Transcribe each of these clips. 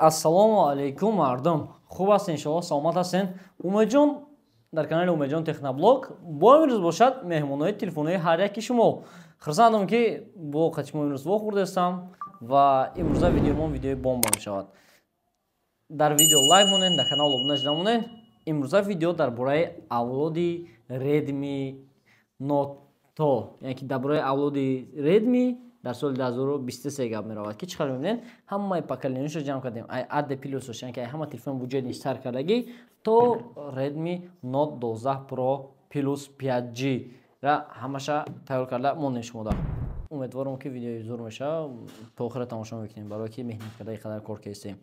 Ассалому алайкум, мардум, хуб ҳастен? Иншоалло, саломат ҳастен. Умедҷон дар канали Умедҷон Техноблог. Бо имрӯз бошад меҳмонои телефонҳои ҳар яки шумо. Хурсандам, ки бо қати шумо имрӯз вохӯрдастам ва имрӯза видеомон видеои бомба мешавад. Дар видео лайк монед, дар канал обуна шуда монед. Имрӯза видео дар бораи авлоди Redmi Note, яъне ки дар бораи авлоди Redmi дар соли 2023 гап меравад, ки чӣ қадр мебинед, ҳамаи поколенияшо ҷамъ кардем, ай A2 Plus, яъне ки ҳама телефон буҷетни сар кардагӣ то Redmi Note 12 Pro Plus 5G ра ҳамаша тайёр карда монем шумода. Умедворам, ки видеои зур мешавад, то охира тамошо мекунем, барое ки меҳнат карда қадар кор кестем.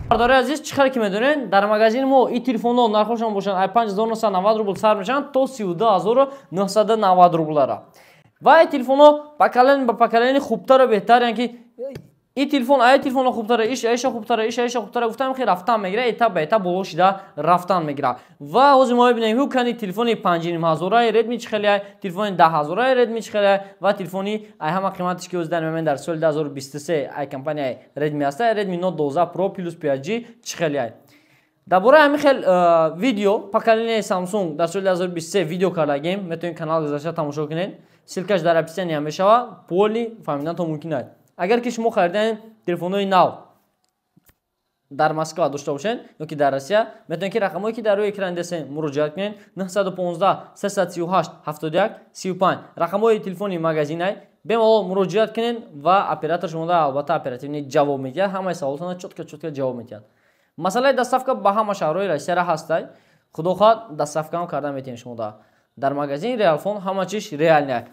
Бардори азиз, чӣ қадр ки медонед, дар магазини мо и телефонҳо нархошон бошанд ай 5990 рубл сар мешаванд то 32 990 рублара. Ва ин телефонҳо поколение ба поколение хубтару беҳтар, яъне ки и телефон ай телефонҳо хубтара, иш аиша хубтара, иш аиша хубтара гуфтам, хе рафтан мегира, этап ба этап боло шида рафтан мегира. Ва ҳозир мо мебинем, ку кани телефони 5,5 ҳазораи Redmi чӣ хеле, телефони 10 ҳазораи Redmi чӣ хеле ва телефони ай ҳама қиматиш, ки ҳозир дар дар соли 2023 ай компанияи Redmi ҳаста, Redmi Note 12 Pro Plus 5G чӣ хеле. Дар бораи ҳамин хел видео поколенияи Samsung дар соли 2023 видео кардагем, метавонед канал гузашта тамошо кунед, ссылкаш дар описание мешавад, поли фаҳмидан мумкин аст. Агар ки шумо харидани телефонҳои нав дар Москва дошта бошед ё ки дар Россия, метавонед, ки рақамҳое, ки дар рӯи экран десен, муроҷиат кунед: 915 338 71 35 рақамҳои телефони магазинай. Бемалол муроҷиат кунед ва оператор шумода албатта оперативно ҷавоб медиҳад, ҳамаи саволотонро чётко чётко ҷавоб медиҳад. Масъалаи доставка ба ҳама шаҳрҳои Россияра ҳастай, худо хоҳад, доставкаам карда метавонед шумода. Дар магазини Реалфон ҳама чиз реальный.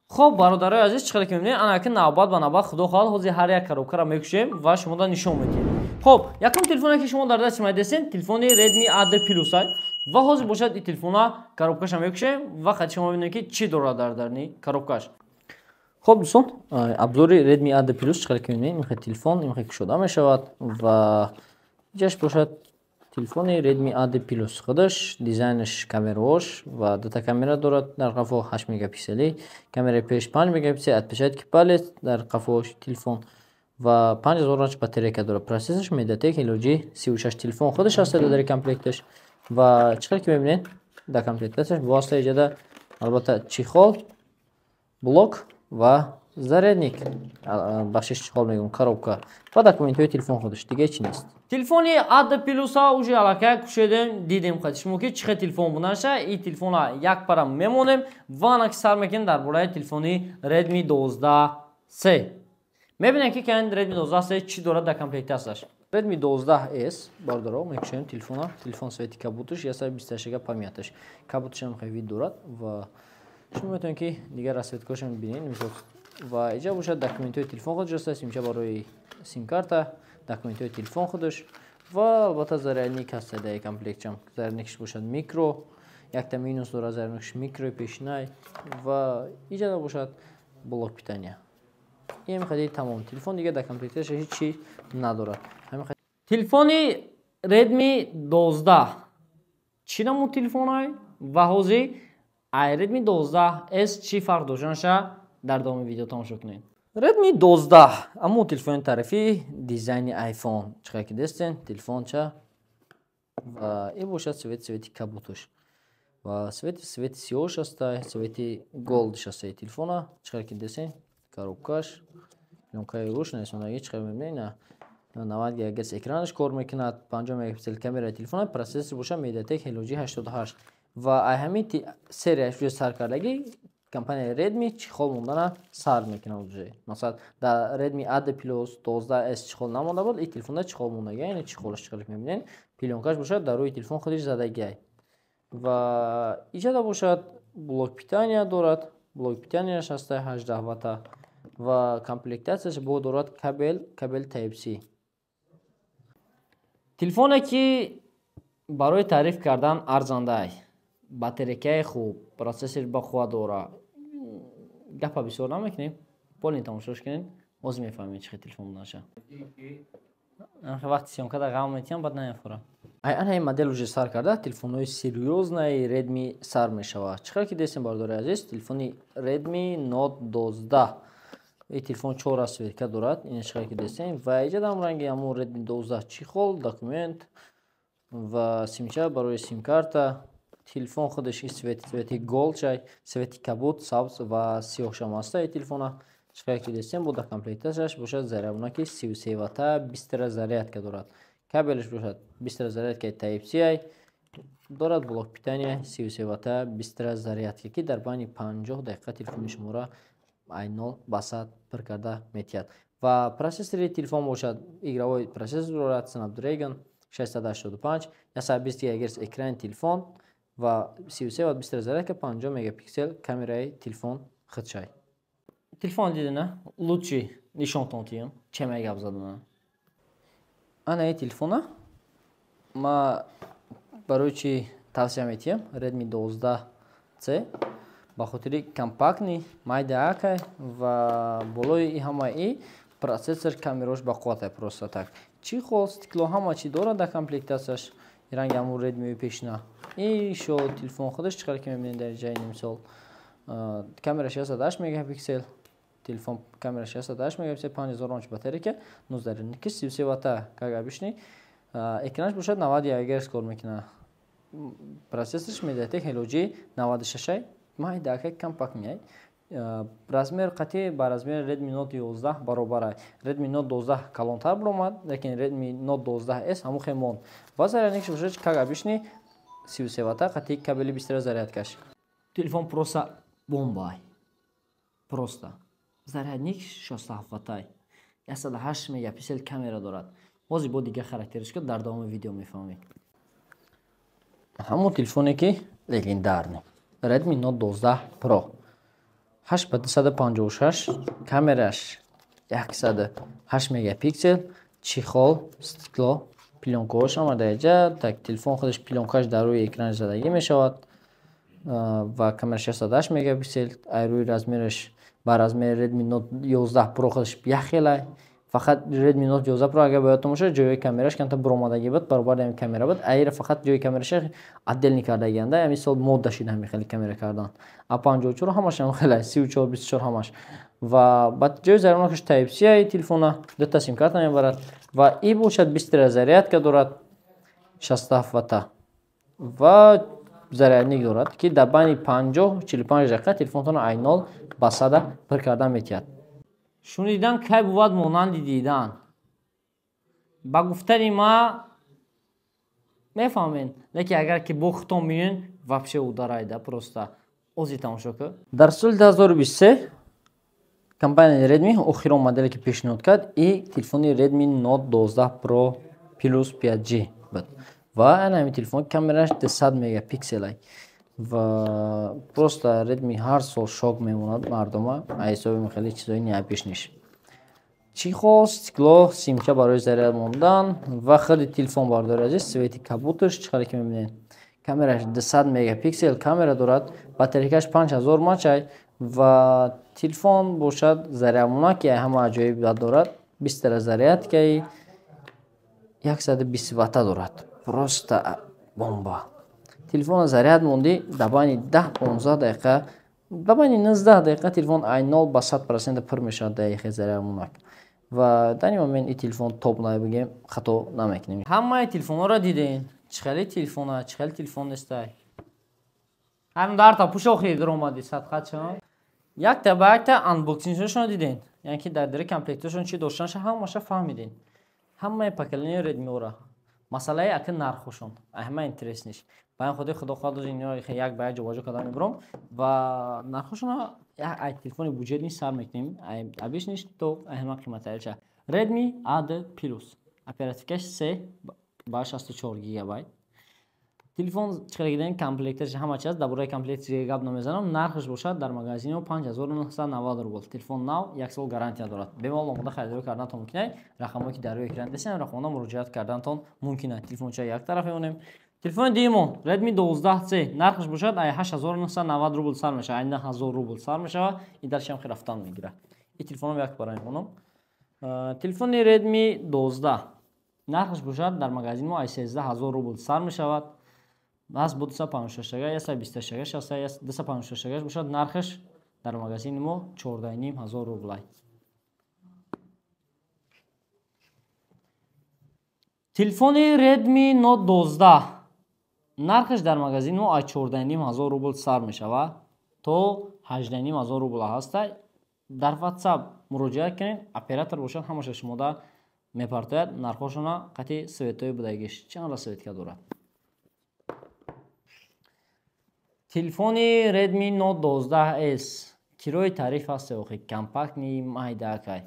Хоб, бародарои азиз, чӣ хеле ки мебинед, ана ки навбат ба навбат, худо хоҳад, ҳозир ҳар як коробкаро мекушем ва шумода нишон медиҳем. Хоб, якум телефоне, ки шумо дар дасти ма дестен, телефони Redmi A2 Plus ва ҳозир бошад и телефона коробкаша мекушем ва қати шумо бибинем, ки чӣ дорад дар дарни коробкаш. Хоб, дӯстон, обзори Redmi A2 Plus. Чӣ хеле ки мебинед, имхе телефон имхе кушода мешавад ва ҷаш бошад телефони Redmi A2 Plus худаш, дизайнаш, камераош ва дута камера дорад дар қафо, 8 мегапиксели камераи пеш, 5 мегапиксел отпечатки палец дар қафош телефон ва 5000 мАч батарейка дорад. Процессорш MediaTek Helio G36 телефон худаш аст дар комплекташ. Ва чӣ хеле ки мебинед, дар комплектацияш бо аста иҷода албатта чехол, блок ва зарядник, бахшиш, чехол мегӯм, коробка ва документҳои телефон худаш, дига чӣ нест. Телефони A2 Плюса уже аллакай кушедем, дидем қати шумо, ки чӣ хел телефон будаша. И телефона як пара мемонем ва анаки сар мекунем дар бораи телефони Redmi 12C. Мебинем, ки кани Redmi 12C чӣ дорад дар комплектацияш. Redmi 12S, бародаро, мекушем телефона. Телефон цвети кабуташ, 128 га памяташ, кабуташам хеле вид дорад ва шумо метавонед, ки дигар расцветкаошам бинед, мисол. Ва иҷа бошад документҳои телефон худаш аст, инҷа барои симкарта, документҳои телефон худаш ва албатта зарядник ҳаст дар комплектчам. Зарядникш бошад микро, якта минус дорад, зарядникш микрои пешинай. Ва иҷа бошад блок питания. Ин хади тамом телефон, дига дар комплекташ ҳеҷ чи надорад. Телефони Redmi 12 чӣ намуд телефонай ва ҳозир ай Redmi 12S чӣ фарқ доштанаша дар давоми видео тамошо кунед. Redmi 12 аммо телефони тарифӣ, дизайни iPhone, чӣ ки дестен телефонча. Ва ин бошад цвети кабуташ ва цвети сиёҳш аста, цвети голдш аста телефона. Чӣ ки дестен, коробкаш, плёнкаи рӯш нависондагӣ. Чӣ мебинед, 90 гигагерц экранаш кор мекунад, 50 мегапиксел камераи телефона, процессор бошад MediaTek Helio G88. Ва ай ҳамин серияш рӯи сар кардагӣ компанияи Redmi чехол мондана сар мекунад уже. Масалан, дар Redmi A2 Plus 12S чехол намонда буд, ин телефонда чехол мондаги, яъне чехолаш, чӣ мебинед, плёнкаш бошад дар рӯи телефон худиш задагиай. Ва иҷода бошад блок питания дорад, блок питанияш ҳаста 18 ватта ва комплектацияш бо дорад кабел Type-C. Телефоне, ки барои таъриф кардан арзандай, батарейкаи хуб, процессор бақувват дора. Гапа бисёр намекунем, полный тамошош кунед, ҳозир мефаҳмед, чӣ хел телефон будаша. Вақти съёмкада ғам метиҳам, баъд намефурам. Ай ана ин модел уже сар карда телефонҳои серьёзнаи Redmi сар мешавад. Чӣ хел ки дестем, бародари азиз, телефони Redmi Note 12. И телефон чор расцветка дорад, ин чиқар ки дестем, ва иҷадам ранги ҳамон Redmi 12: чехол, документ ва симча барои симкарта. Телефон худаш цвети, цвети gold чай, цвети кабуд, сабз ва сиёҳшам аста. И телефона чиқар ки дестем, бо дар комплекташаш бошад заряднаки 33 ватта, быстрая зарядка дорад. Кабелаш бошад быстрая зарядкаи Type C дорад, блок питания 33 ватта, быстрая зарядка, ки дар байни 50 дақиқа телефони шуморо ай 0 ба 100 пур карда метиҳад. Ва процессори телефон бошад игровой процессор дорад, Snapdragon 685, 120 Гц экрани телефон ва 33 ватт быстрая зарядка, 50 мегапиксел камераи телефон худшай. Телефон дидина, лучше нишонтон тиём, чемай гап задана. Ана ин телефона ма барои чӣ тавсия метиҳам Redmi 12C? Ба хотири компактный, майдаакай ва болои и ҳама и процессор, камерош бақувватай. Просто так, чехол, стекло, ҳама чӣ дорад дар комплектатсияш, ранги ҳамун Redmi пешина. И шо телефон худаш чӣ қадар ки мебинед, дар ҷаи мисол камера 68 мегапиксел, телефон камера 68 мегапиксел, 5000 мАч батарейка, 19 33 ватта, как обычный. Экранаш бошад 91 Гц кор мекунад. Процессорш MediaTek Helio G96, майдака, компактный. Размер қатъи ба размери Redmi Note 11 баробар. Redmi Note 12 калонтар баромад, лекин Redmi Note 12S ҳамун хел монд. Ва зарядникш бошад, как обычный, 33 ватта қатъи кабели быстрая зарядкаш. Телефон просто бомбай, просто. Зарядник 67 ваттай, 108 мегапиксел камера дорад. Ҳозир бо дигар характеристика дар давоми видео мефаҳмед. Ҳамон телефоне ки легендарный, Redmi Note 12 Pro, 8 ба 256, камераш 108 мегапиксел, чехол, стекло, плёнкаҳош ҳама дар инҷа. Так, телефон худаш плёнкааш дар рӯи экрани задагӣ мешавад ва камера 68 мегапиксел. Ай рӯи размераш ба размери Redmi Note 11 Pro худаш як хелай. Фақат Redmi Note 11 Pro, агар ба ёдтон бошад, ҷои камераш камтар буромадагӣ буд, баробари ҳамин камера буд. Айра фақат ҷои камераша отдельный кардагианда. Ҳамин сол мода шид ҳамин хели камера кардан. А 54 ҳамаш ҳам хелай, 34, 24 ҳамаш. Ва ба ҷои заряднокаш Type C телефона, дута симкарта мебарад ва и бошад быстрая зарядка дорад, 67 ватта ва зарядник дорад, ки дар байни 50 45 дақиқа телефонтонро ай 0 ба 100 пур кардан метиҳад. Шунидан кай бувад монанди дидан? Ба гуфтани ма мефаҳмед, лекин агар ки бо худтон бинед, вообще ударайда. Просто ози тамошо кун. Дар соли 2023 компанияи Redmi охирон моделе ки пешниҳод кард, и телефони Redmi Note 12 Pro Plus 5G буд. Ва ана ҳамин телефон камераш 200 мегапикселай ва просто Redmi ҳар сол шок мемонад мардума ҳисоби хеле чизои необычныйш. Чехол, стекло, симча барои заряд мондан ва худи телефон, бардори азиз, цвети кабуташ чӣ қадар ки мебинед, камераш 200 мегапиксел камера дорад, батарейкаш 5000 мАч ва телефон бошад зарядмона, ки ҳама аҷоиб дорад, быстрая зарядкаи 120 ватта дорад. Просто бомба! Телефона заряд мондӣ, дар байни 10-15 дақиқа, дар байни 19 дақиқа телефон ай 0 ба 100% пур мешавад дар яхе зарядмонак. Ва дар ин момент ин телефон топ най бигем, хато намекунем. Ҳамаи телефонҳоро дидем, чӣ хеле телефона, чӣ хеле телефон нестай. Ҳамин дарта пуш охири даромадӣ садқа ча якта ба якта анбоксингшонро дидем, яъне ки дар дари комплекташон чӣ доштанша ҳамаша фаҳмидем. Ҳамаи поколения Redmi-ора масъалаи ака нархошон ҳама интересныйш. Ба ин хотир, худо хоҳад, ино як ба як ҷобаҷо карда мебурам ва нархошонро ай телефони бюджетный сар мекунем, ай обычныйш то ҳама қиматтарча. Redmi A2 Plus, оперативкаш 3 ба 64 гигабайт. Телефон чӣ қадар дидем, комплекташ ҳама чи аст. Дар бораи комплект гап намезанам. Нархаш бошад дар магазино 5990 рубл. Телефон нав, як сол гарантия дорад. Бемалол омода харидорӣ карданатон мумкин аст. Рақамҳое ки дар рӯи экран дидем, рақамҳо муроҷиат карданатон мумкин аст. Телефонча як тараф мемонем. Телефони дуюмон Redmi 12C, нархаш бошад ай 8990 рубл сар мешавад, ай 9000 рубл сар мешавад. И даршам хеле рафтан мегирад. И телефоном як бара мемонам. Телефони Redmi 12 нархаш бошад дар магазин мо ай 13000 рубл сар мешавад. Аз бо 256, 126, 256 бошад, нархаш дар магазини мо 14,5 ҳазор рублай. Телефони Redmi Note 12 нархаш дар магазини мо аз 14,5 ҳазор рубл сар мешавад, то 18,5 ҳазор рубл ҳаста. Дар WhatsApp муроҷиат кунед, оператор бошад, ҳамаша шумода мепартояд нархҳошона қати цветои будагиш, чанд расцветка дорад. Телефони Redmi Note 12S кирои тариф ҳаст, охи компактный, майдаакай.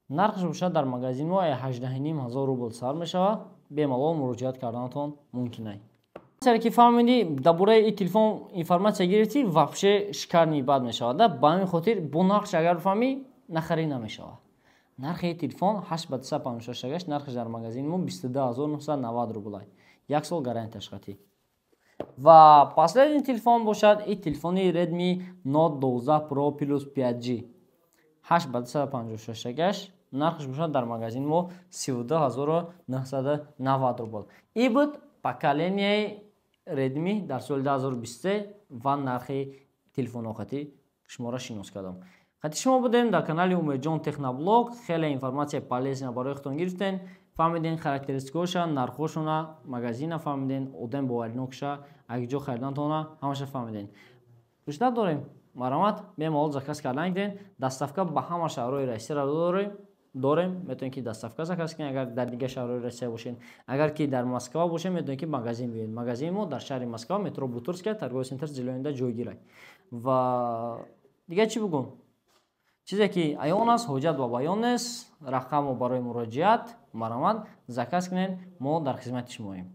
Нархаш бошад, дар магазин мо 18,5 ҳазор рубл сар мешавад, бемалол муроҷиат карданатон мумкин ай. Ки фаҳмидӣ, дар бораи ин телефон информация гирифтӣ, вообще шикарный бад мешавад. Ба ҳамин хотир бо нархш агар бифаҳмӣ, нахарӣ намешавад. Нархи ин телефон 8 ба 256 гашт, нархаш дар магазини мо 22 990 рубл ай. Як сол гарантияш қатӣ. Ва последний телефон бошад, ин телефони Redmi Note 12 Pro Plus 5G 8 ба 256 гашт, нархаш бошад, дар магазини мо 32 990 рубл. Ин буд поколенияи Redmi дар соли 2023 ва нархи телефонҳо қатӣ шуморо шинос кардам. Қати шумо будем дар канали Умедҷон Техноблог. Хеле информация полезная барои худтон гирифтен, фаҳмиден характеристикаҳоша, нархҳошона, магазина фаҳмиден, одам боваринокша, ҷо харидантона ҳамаша фаҳмиден. Ждать дорем, марҳамат, бемалол заказ кардан гирен. Доставка ба ҳама шаҳрҳои Россияро дорем, метавонед, ки доставка заказ кунед, агар дар дигар шаҳрҳои Россия бошед. Агар ки дар Москва бошед, метавонед, ки магазин биёед. Магазини мо дар шаҳри Москва, метро Бутырская, торговый центр Зелёный да ҷойгир. Ва дигар чӣ бугум? Чизе ки аён аст, ҳоҷат ба баён нест. Рақамро барои муроҷиат, марҳамат, заказ кунед, мо дар хизмати шумоем.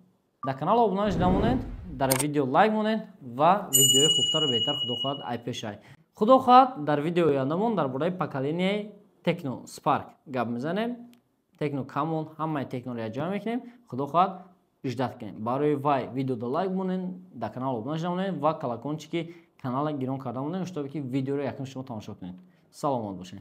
Дар канал обуна шуда монед, дар видео лайк монед ва видеои хубтару беҳтар, худо хоҳад, ай пешай. Худо хоҳад, дар видеои ояндамон дар бораи поколенияи Tecno Spark гап мезанем, Tecno Camon, ҳамаи Tecnoро якҷоя мекунем. Худо хоҳад, ждать кунем. Барои вай видеода лайк монед, дар канал обуна шуда монед ва колокольчики канала гирон карда монед, чтобы ки видеоро якум шумо тамошо кунед. Саломат бошед.